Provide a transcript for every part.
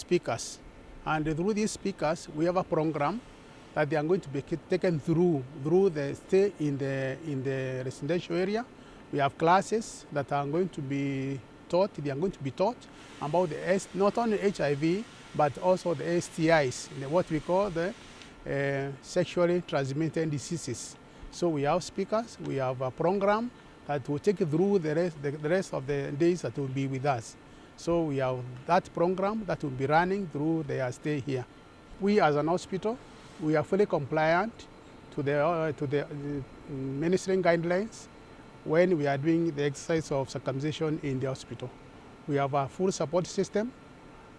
speakers. And through these speakers, we have a program that they are going to be taken through the stay in the residential area. We have classes that are going to be taught. They are going to be taught about the S, not only HIV, but also the STIs, what we call the sexually transmitted diseases. So we have speakers, we have a program that will take you through the rest of the days that will be with us. So we have that program that will be running through their stay here. We as an hospital, we are fully compliant to the ministry guidelines when we are doing the exercise of circumcision in the hospital. We have a full support system,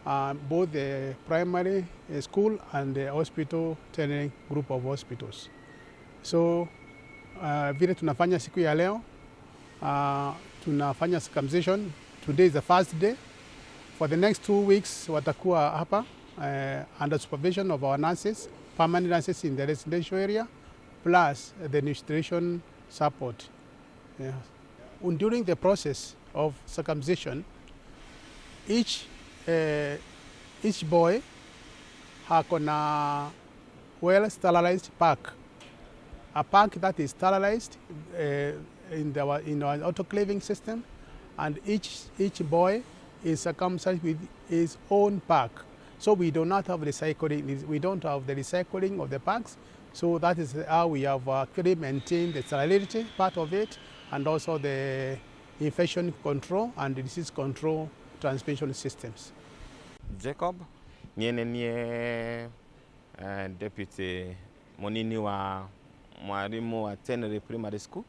both the primary school and the hospital training group of hospitals. So vile tunafanya siku ya leo, tunafanya circumcision. Today is the first day. For the next 2 weeks watakuwa hapa under supervision of our nurses, permanent nurses in the residential area, plus the nutrition support. Yeah. During the process of circumcision, each boy ako na well sterilized pack, a pack that is sterilized in our autoclaving system, and each boy is circumcised with his own pack. So we do not have recycling, we don't have the recycling of the packs. So that is how we have actually maintained the sterility part of it and also the infection control and the disease control transmission systems. Jacob niĩ nĩ niĩ deputy munini wa mwalimu wa Tenere Primary School.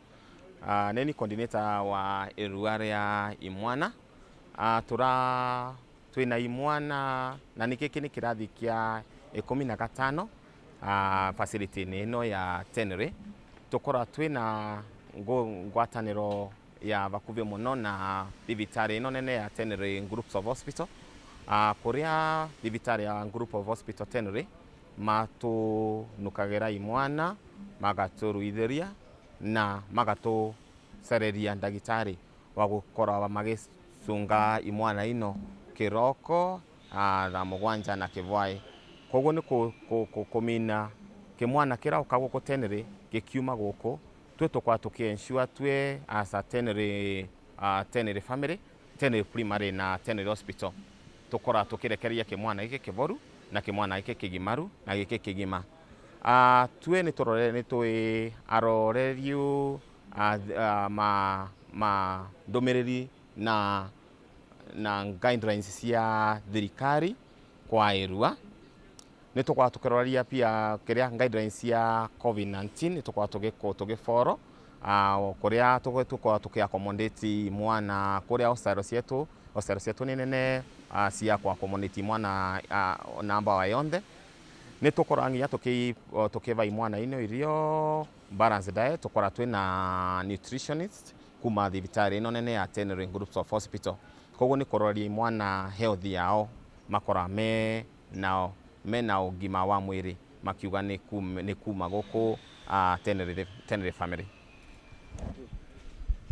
Nĩ ni coordinator wa irua rĩa imwana. Tura twina imwana na nĩ gĩkĩ nĩ kĩrathi kĩa 15 facility-inĩ ĩno ya Tenere. Tũkoragwo twĩna ngwatanĩro ya vakuvi mũno na thibitarĩ ĩno nene ya Tenere Groups of Hospital, kũrĩa thibitarĩ ya Group of Hospital Tenere matũnukagĩra imwana, magatũruithĩria na magatũcereria ndagĩtarĩ wa gũkorwo magĩcunga imwana ino kĩroko, thaa 7 na kĩbwaĩ. Koguo nĩ kũmina kĩmwana kĩroka gũkũ Tenere gĩkiuma gũkũ twĩ tũkoragwo tũkĩ ensure twĩ as a Tenere family, Tenere Primary na Tenere Hospital, tũkoragwo tũkĩrekereria kĩmwana gĩkĩ kĩboru na kĩmwana gĩkĩ kĩgimaru na gĩkĩ kĩgima. Twĩ nĩ tũrore nĩ twĩ aroreriu ma ndũmĩrĩri na guidelines cia thirikari kwa ĩrua. Nĩ tũkoragwo tũkĩroria pia kĩrĩa guidelines cia COVID-19, nĩ tũkoragwo tũgĩfollow kũrĩa tũkoragwo tũkĩ accommodate mwana kũrĩa hostel cietu nĩ nene cia kũ accommodate mwana namba wa yonthe. Nĩ tũkoragwo nginya tũkĩva imwana ino irio balanced diet. Tũkoragwo twĩna nutritionist kuma thibitarĩ ĩno nene ya Tenere Groups of Hospital. Koguo nĩ kũroria imwana health yao, makoragwo me na mena ũgima wa mwĩrĩ makiuga nĩ kuma gũkũ Tenere family.